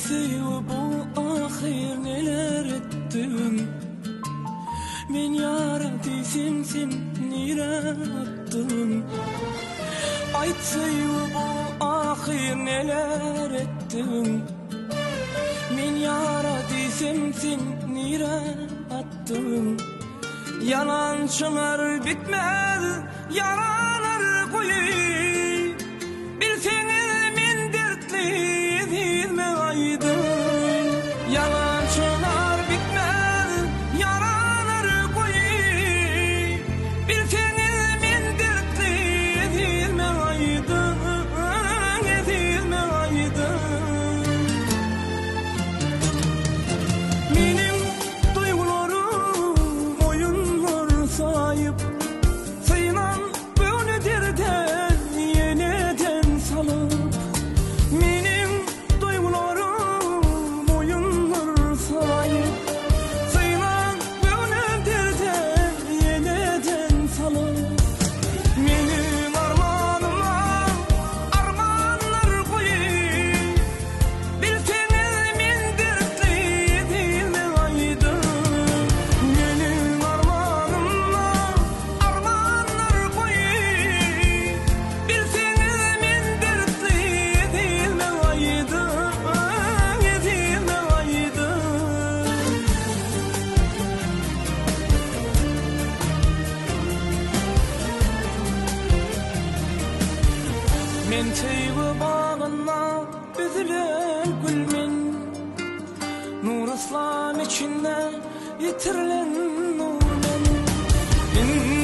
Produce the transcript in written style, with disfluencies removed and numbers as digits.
söýgi bu ahyr neler etdiň Men ýara diýsem sen nirä atdyň Aýt söýgi bu ahyr neler etdiň Men ýara diýsem sen nirä atdyň Ýalançylar bitmez ýaralar guýy Bilseňiz men dertli ezizme aýdyň Ýalançylar bitmez ýaralar guýy Bilseňiz men dertli ezizme aýdyň Ezizme aýdyň Meniň Duýgularym oýunlar saýyp, Synan göwni derde ýeneden salyp. Meniň duýgularym oýunlar saýyp, Synan göwni derde ýeneden salyp. Meniň armanyma armanlar guýup, Bilseňiz men dertli diýme aýdyň Meniň armanymda armanlar goýy Bilseňiz men dertli diýme aýdyň Diýme aýdyň. Men söýgi bagynda Üzülen gül men Nur yslam içinde ýitirilen nur men.